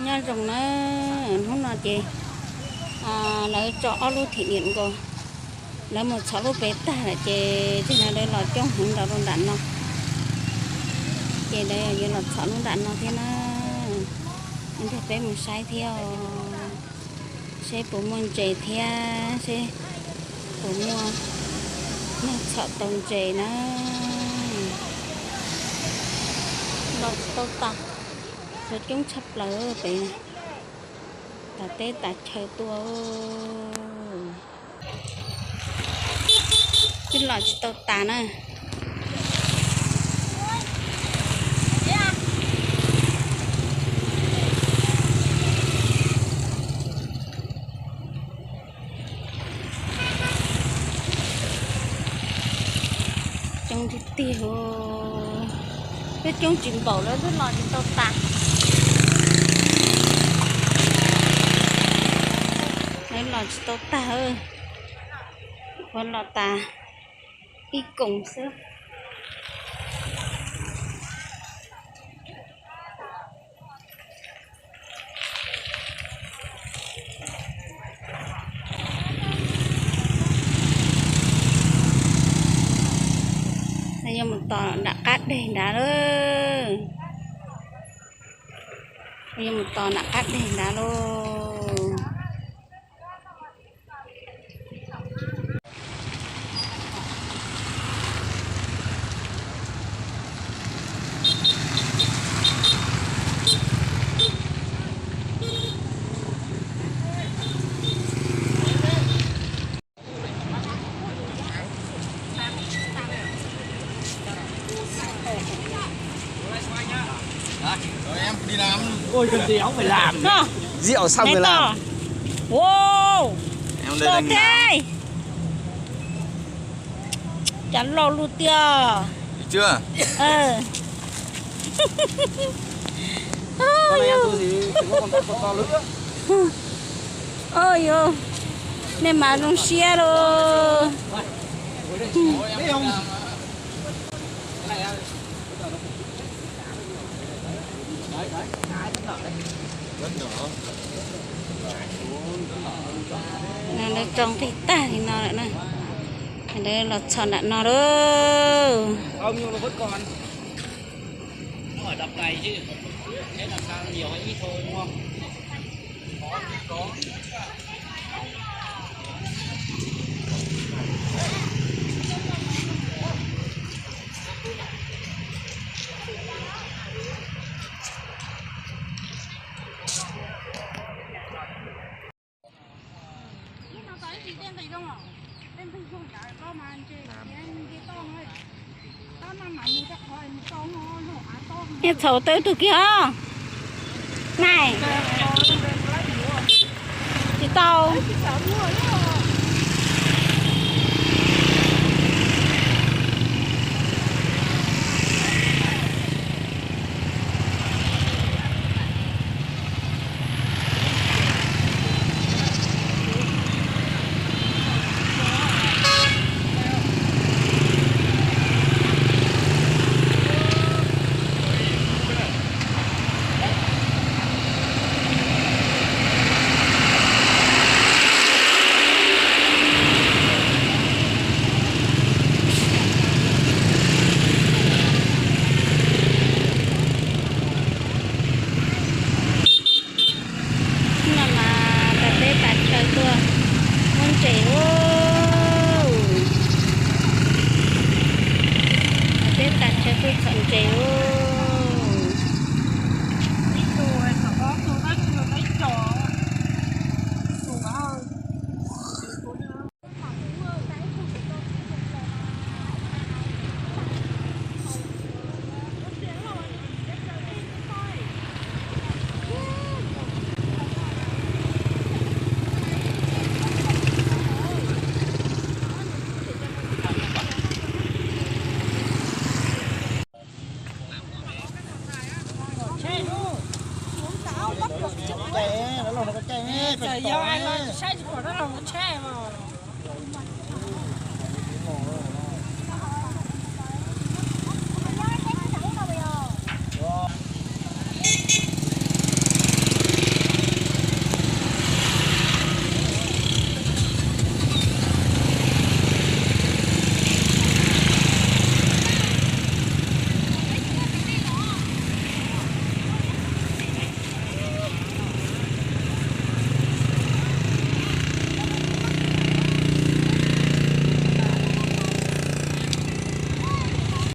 Nyob zoo na, hnub no ces lawv tso ob lub thim niam nkaus, lawv mus txhom lub pem tag lawm ces tag no lawv los coob heev nrog rau nram no, ces lawv yuav los txhom lub nram no thiab na. Nrog peb mus saib thiab, seb puas muaj ntses thiab seb puas muaj neeg txhom tau ntses na. Los tsis tau tas, cov coob tshaj plaws pem, tas teb tas chaw tuaj. Twb los tsis tau tas na. Coob tiag tiag, peb coob tsis npaum lawv twb los tsis tau tas. Lawv los tsis tau tag, ua los tas ib koom xwb. Yuav mus tos nram qab deg nrad lauj. Yuav mus tos nram qab deg nrad lauj. Rượu xong rồi làm. Wow. Em đây đang ngắm. Cov loj loj tiag. Ua yus, nej mas zoo siab lauj. Lawv tso nqi tag li no lawm na, lawv los txhom nram no lauj. Nyiaj txhaum tau ib tug kiag os. Nai, tsis tau. No mas tas teb tas chaw tuaj muab ntses lauj. Tas teb tas chaw tuaj txhom ntses lauj. Saib tsis pom dab laug tsheb mas.